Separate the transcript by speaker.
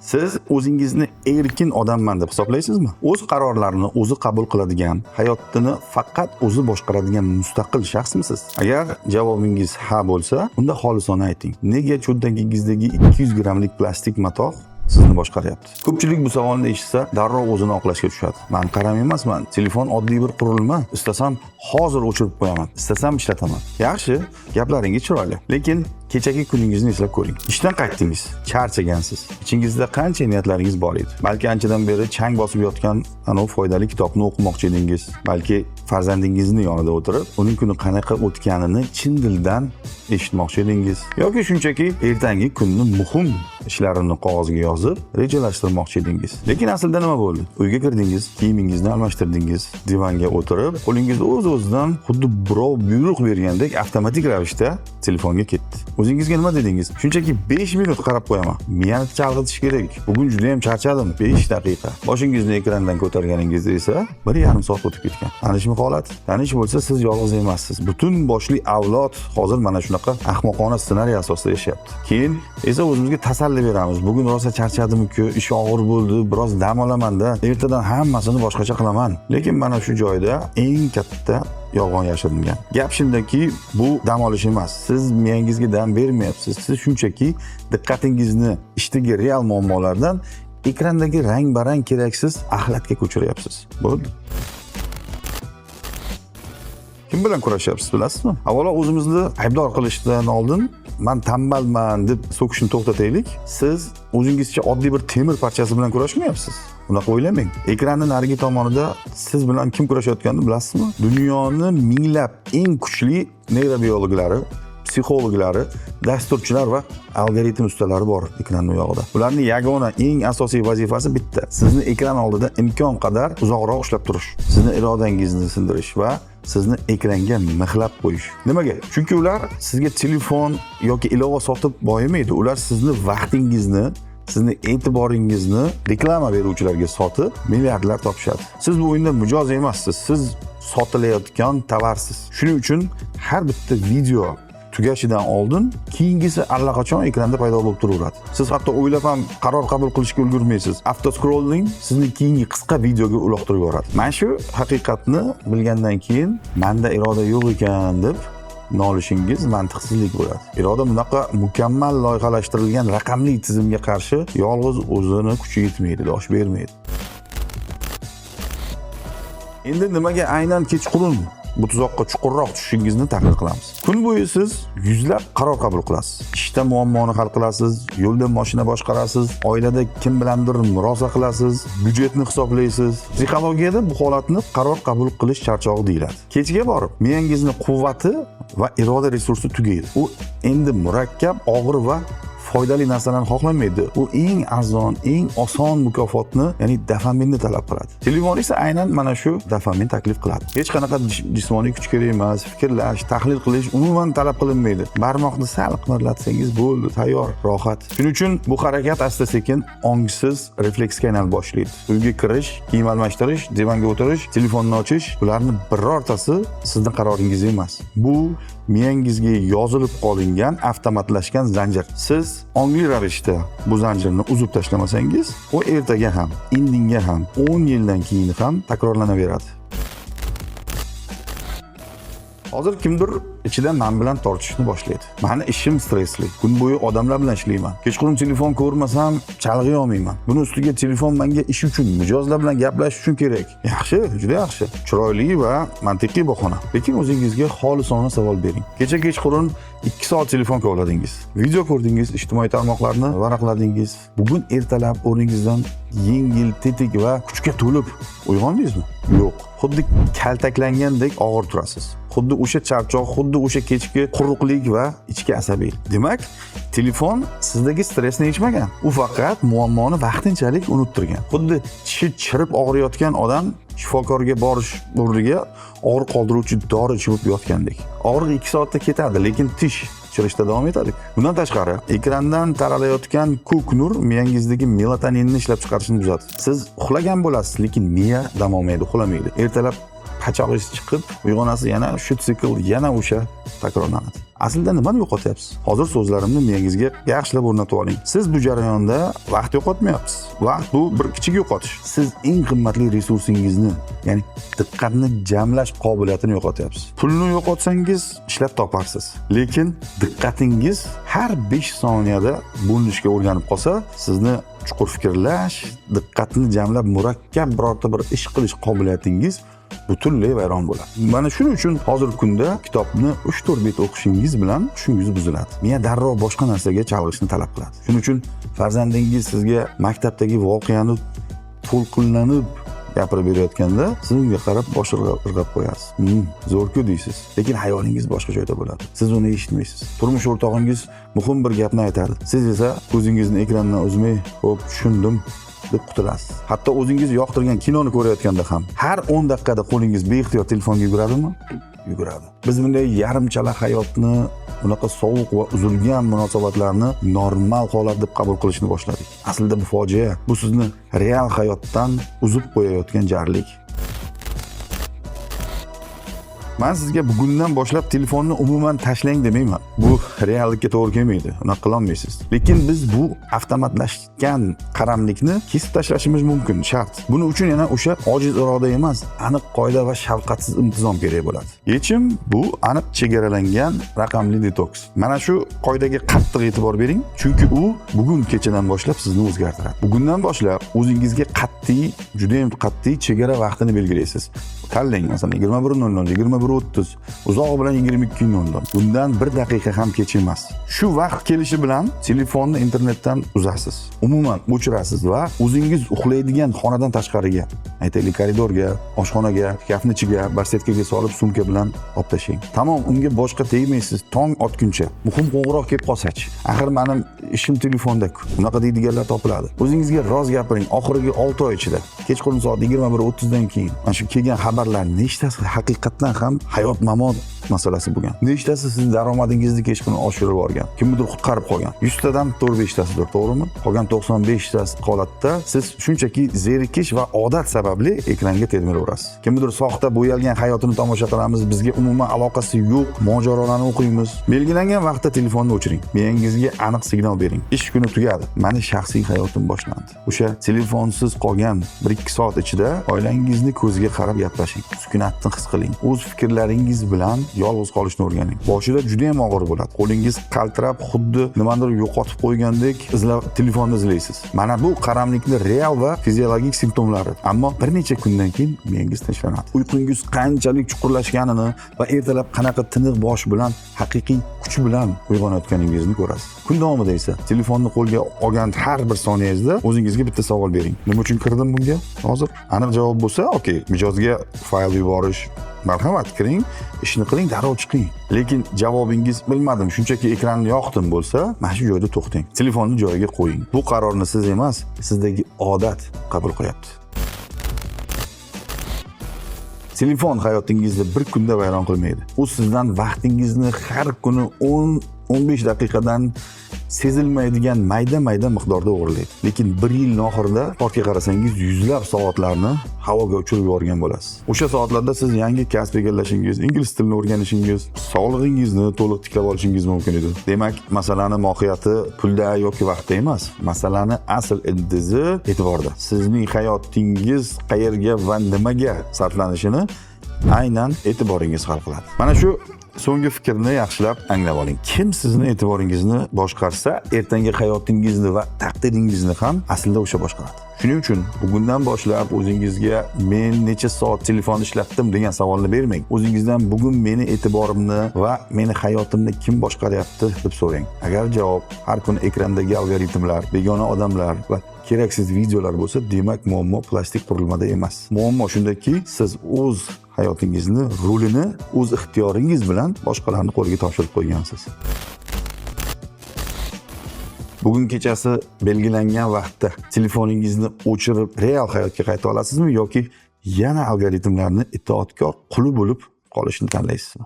Speaker 1: Siz o'zingizni erkin odamman deb hisoblaysizmi? O'z qarorlarini o'zi qabul qiladigan, hayotini faqat o'zi boshqaradigan mustaqil shaxsmisiz? Agar javobingiz ha bo'lsa, unda xolisona ayting. Nega cho'ntagingizdagi 200 grammlik plastik matoh sizni boshqaryapti? Ko'pchilik bu savolni eshitsa, darrov o'zini oqlashga tushadi. Man qaram emasman, telefon oddiy bir qurilma, istasam hozir o'chirib qo'yaman, istasam ishlataman. Yaxshi, gaplaringiz chiroyli, lekin kechagi kuningizni eslab ko'ring. Ishdan qaytdingiz, charchagansiz. Ichingizda qancha niyatlaringiz bor edi. Balki anchadan beri chang bosib yotgan anavi foydali kitobni o'qimoqchi edingiz. Balki farzandingizni yonida o'tirib, uning kuni qanaqa o'tganini chin dildan eshitmoqchi edingiz. Yoki shunchaki ertangi kunni muhim ishlarini qog'ozga yozib, rejalashtirmoqchi edingiz. Lekin aslida nima bo'ldi? Uyga kirdingiz, kiyimingizni almashtirdingiz, divanga o'tirib, qo'lingiz o'z-o'zidan xuddi birov buyruq bergandek avtomatik ravishda telefonga ketdi. O'zingizga nima dedingiz? Shunchaki 5 minut qarab qo'yaman. Miyani chalg'itish kerak. Bugun juda ham charchadim. 5 daqiqa. Boshingizni ekrandan ko'targaningizda esa 1,5 soat o'tib ketgan. Tanishmi holat? Tanish bo'lsa, siz yolg'iz emassiz. Butun boshli avlod hozir mana shunaqa ahmoqona ssenariy asosida yashayapti. Keyin esa o'zimizga tasalli beramiz. Bugun rosa charchadim-ku, ish og'ir bo'ldi, biroz dam olaman-da, ertadan hammasini boshqacha qilaman. Lekin mana shu joyda eng katta yolg'on yashiringan. Gap shundaki, bu dam olish emas. Siz miyangizga dam bermayapsiz. Siz shunchaki diqqatingizni ishdagi real muammolardan ekrandagi rang-barang keraksiz axlatga ko'chiryapsiz. Bo'ldi. Kim bilan kurashyapsiz, bilasizmi? Avvalo o'zimizni aybdor qilishdan oldin man tanbalman deb so'kishni to'xtataylik. Siz o'zingizcha oddiy bir temir parchasi bilan kurashmayapsiz. Unaqa o'ylamang. Ekranning narigi tomonida siz bilan kim kurashayotganini bilasizmi? Dunyoni minglab eng kuchli neyrobiologlari, psixologlari, dasturchilar va algoritm ustalari bor ekranning u yog'ida. Ularning yagona eng asosiy vazifasi bitta: sizni ekran oldida imkon qadar uzoqroq ushlab turish, sizni irodangizni sindirish va sizni ekranga mixlab qo'yish. Nimaga? Chunki ular sizga telefon yoki ilova sotib boyimaydi. Ular sizni vaqtingizni, sizni e'tiboringizni reklama beruvchilarga sotib milliardlar topishadi. Siz bu o'yinda mijoz emassiz, siz sotilayotgan tovarsiz. Shuning uchun har bitta video tugashidan oldin keyingisi allaqachon ekranda paydo bo'lib turaveradi. Siz hatto o'ylab ham qaror qabul qilishga ulgurmaysiz. Автоскроллинг sizni keyingi qisqa videoga uloqtirib yuboradi. Mana shu haqiqatni bilgandan keyin manda iroda yo'q ekan deb nolishingiz mantiqsizlik bo'ladi. Iroda bunaqa mukammal loyihalashtirilgan raqamli tizimga qarshi yolg'iz o'zini kuchi yetmaydi, dosh bermaydi. Endi nimaga aynan kechqurun bu tuzoqqa chuqurroq tushishingizni tahlil qilamiz. Kun bo'yi siz yuzlab qaror qabul qilasiz. Ishda muammoni hal qilasiz, yo'lda mashina boshqarasiz, oilada kim bilandir murosa qilasiz, byudjetni hisoblaysiz. Psixologiyada bu holatni qaror qabul qilish charchog'i deyiladi. Kechga borib miyangizni quvvati va iroda resursi tugaydi. U endi murakkab, og'ir va foydali narsalarni xohlamaydi. U eng arzon, eng oson mukofotni, ya'ni dopaminni talab qiladi. Telefon esa aynan mana shu dopamin taklif qiladi. Hech qanaqa jismoniy kuch kerak emas, fikrlash, tahlil qilish umuman talab qilinmaydi. Barmoqni sal qimirlatsangiz bo'ldi, tayyor, rohat. Shuning uchun bu harakat asta-sekin ongsiz refleksga aylanib boshlaydi. Uyga kirish, kiyim almashtirish, divanga o'tirish, telefonni ochish, bularni birortasi sizni qaroringiz emas. Bu miyangizga yozilib qolingan avtomatlashgan zanjir. Siz ongli ravishda bu zanjirni uzib tashlamasangiz, u ertaga ham, indinga ham, 10 yildan keyin ham takrorlanaveradi. Hozir kimdir ichidan man bilan tortishishni boshlaydi. Mani ishim stressli. Kun bo'yi odamlar bilan ishlayman. Kechqurun telefon ko'rmasam chalg'iy olmayman. Buni ustiga telefon menga ish uchun, mijozlar bilan gaplashish uchun kerak. Yaxshi, juda yaxshi. Chiroyli va mantiqiy bahona. Lekin o'zingizga xolisona savol bering. Kecha kechqurun 2 soat telefon kovladingiz. Video ko'rdingiz, ijtimoiy tarmoqlarni varaqladingiz. Bugun ertalab o'rningizdan yengil, tetik va kuchga to'lib uyg'ondingizmi? Yo'q. Xuddi kaltaklangandek og'ir turasiz. Xuddi o'sha charchoq, xuddi o'sha kechki quruqlik va ichki asabiylik. Demak, telefon sizdagi stressni yechmagan. U faqat muammoni vaqtinchalik unuttirgan. Xuddi tishi chirib og'riyotgan odam shifokorga borish o'rniga og'riq qoldiruvchi dori ichib yotgandek. Og'riq 2 soatda ketadi, lekin tish chirishda davom etadi. Bundan tashqari, ekrandan taralayotgan ko'k nur miyangizdagi melatoninni ishlab chiqarishni buzadi. Siz uxlagan bo'lasiz, lekin miya dam olmaydi, uxlamaydi. Ertalab qachog'ingiz chiqib uyg'onasiz, yana shu sikl, yana o'sha takrorlanadi. Aslida nimani yo'qotyapsiz? Hozir so'zlarimni miyangizga yaxshilab o'rnatib oling. Siz bu jarayonda vaqt yo'qotmayapsiz. Vaqt bu bir kichik yo'qotish. Siz eng qimmatli resursingizni, ya'ni diqqatni jamlash qobiliyatini yo'qotyapsiz. Pulni yo'qotsangiz ishlab toparsiz, lekin diqqatingiz har 5 soniyada bo'linishga o'rganib qolsa, sizni chuqur fikrlash, diqqatni jamlab murakkab birorta bir ish qilish qobiliyatingiz butunlay vayron bo'ladi. Mana shuning uchun hozirgi kunda kitobni 3-4 bet o'qishingiz bilan hushingiz buziladi. Miya darrov boshqa narsaga chalg'ishni talab qiladi. Shuning uchun farzandingiz sizga maktabdagi voqeani to'lqinlanib gapirib berayotganda, siz unga qarab bosh irg'ab qo'yasiz. Zo'r-ku" deysiz. Lekin hayolingiz boshqa joyda bo'ladi. Siz uni eshitmaysiz. Turmush o'rtog'ingiz muhim bir gapni aytadi. Siz esa ko'zingizni ekrandan uzmay, "Xo'p, tushundim" deb qutulasiz. Hatto o'zingiz yoqtirgan kinoni ko'rayotganda ham har 10 daqiqada qo'lingiz beixtiyor telefonga yuguradimi? Yuguradi. Biz bunday yarimchala hayotni, bunaqa sovuq va uzilgan munosabatlarni normal holat deb qabul qilishni boshladik. Aslida bu fojia. Bu sizni real hayotdan uzib qo'yayotgan jarlik. Man sizga bugundan boshlab telefonni umuman tashlang demayman. Bu reallikka to'g'ri kelmaydi. Unaqa qilolmaysiz. Lekin biz bu avtomatlashgan qaramlikni kesib tashlashimiz mumkin, shart. Buning uchun yana o'sha ojiz iroda emas, aniq qoida va shafqatsiz intizom kerak bo'ladi. Yechim bu aniq chegaralangan raqamli detoks. Mana shu qoidaga qattiq e'tibor bering, chunki u bugun kechadan boshlab sizni o'zgartiradi. Bugundan boshlab o'zingizga qat'iy, juda ham qat'iy chegara vaqtini belgilaysiz. Tanlang, masalan, 21:00, 21:30, uzog'i bilan 22:00. Bundan bir daqiqa ham kech emas. Shu vaqt kelishi bilan telefonni internetdan uzasiz. Umuman o'chirasiz va o'zingiz uxlaydigan xonadan tashqariga, aytaylik, koridorga, oshxonaga, shkafni ichiga, барсетка ga solib, sumka bilan olib tashlang. Tamom, unga boshqa tegmaysiz tong otguncha. Muhim qo'ng'iroq kelib qolsachi? Axir mening ishim telefonda-ku. Unaqa deydiganlar topiladi. O'zingizga rost gapiring, oxirgi 6 oy ichida kechqurun soat 21:30 dan keyin mana shu kelgan xabarlar nechtasi haqiqatdan ham hayot mamot masalasi bo'lgan? Nechtasi sizni daromadingizni kechqurun oshirib yuborgan? Kimnidir qutqarib qolgan? 100 tadan 4-5 tasidir, to'g'rimi? Qolgan 95 tasi holatda siz shunchaki zerikish va odat sababli ekranga termilaverasiz. Kimnidir soxta bo'yalgan hayotini tomosha qilamiz, bizga umuman aloqasi yo'q mojarolarni o'qiymiz. Belgilangan vaqtda telefonni o'chiring. Miyangizga aniq signal bering. Ish kuni tugadi. Mani shaxsiy hayotim boshlandi. O'sha telefonsiz qolgan 1-2 soat ichida oilangizni ko'ziga qarab gaplashing. Sukunatni his qiling. O'z fikrlaringiz bilan yolg'iz qolishni o'rganing. Boshida juda ham og'ir bo'ladi. Qo'lingiz qaltirab, xuddi nimanidir yo'qotib qo'ygandek izlab telefonni izlaysiz. Mana bu qaramlikni real va fiziologik simptomlari. Ammo bir necha kundan keyin miyangiz tinchlanadi. Uyqungiz qanchalik chuqurlashganini va ertalab qanaqa tiniq bosh bilan, haqiqiy kuch bilan uyg'onayotganingizni ko'rasiz. Kun davomida esa telefonni qo'lga olgan har bir soniyangizda o'zingizga bitta savol bering. Nima uchun kirdim bunga hozir? Aniq javob bo'lsa, okey, mijozga fayl yuborish, marhamat, kiring, ishni qiling, darrov chiqing. Lekin javobingiz "Bilmadim, shunchaki ekranni yoqdim" bo'lsa, mana shu joyda to'xtang. Telefonni joyiga qo'ying. Bu qarorni siz emas, sizdagi odat qabul qilyapti. Telefon hayotingizni bir kunda vayron qilmaydi. U sizdan vaqtingizni har kuni 10-15 daqiqadan sezilmaydigan mayda-mayda miqdorda o'g'irlaydi. Lekin bir yilni oxirida ortga qarasangiz, yuzlab soatlarni havoga uchirib yuborgan bo'lasiz. O'sha soatlarda siz yangi kasb egallashingiz, ingliz tilini o'rganishingiz, sog'lig'ingizni to'liq tiklab olishingiz mumkin edi. Demak, masalani mohiyati pulda yoki vaqtda emas. Masalani asl ildizi e'tiborda. Sizning hayotingiz qayerga va nimaga sarflanishini aynan e'tiboringiz hal qiladi. Mana shu so'nggi fikrni yaxshilab anglab oling. Kim sizni e'tiboringizni boshqarsa, ertangi hayotingizni va taqdiringizni ham aslida o'sha boshqaradi. Shuning uchun bugundan boshlab o'zingizga "Men necha soat telefon ishlatdim?" degan savolni bermang. O'zingizdan "Bugun meni e'tiborimni va meni hayotimni kim boshqaryapti?" deb so'rang. Agar javob har kuni ekrandagi algoritmlar, begona odamlar va keraksiz videolar bo'lsa, demak, muammo plastik qurilmada emas. Muammo shundaki, siz o'z hayotingizni rulini o'z ixtiyoringiz bilan boshqalarni qo'liga topshirib qo'ygansiz. Bugun kechasi belgilangan vaqtda telefoningizni o'chirib, real hayotga qayta olasizmi yoki yana algoritmlarni itoatkor quli bo'lib qolishni tanlaysizmi?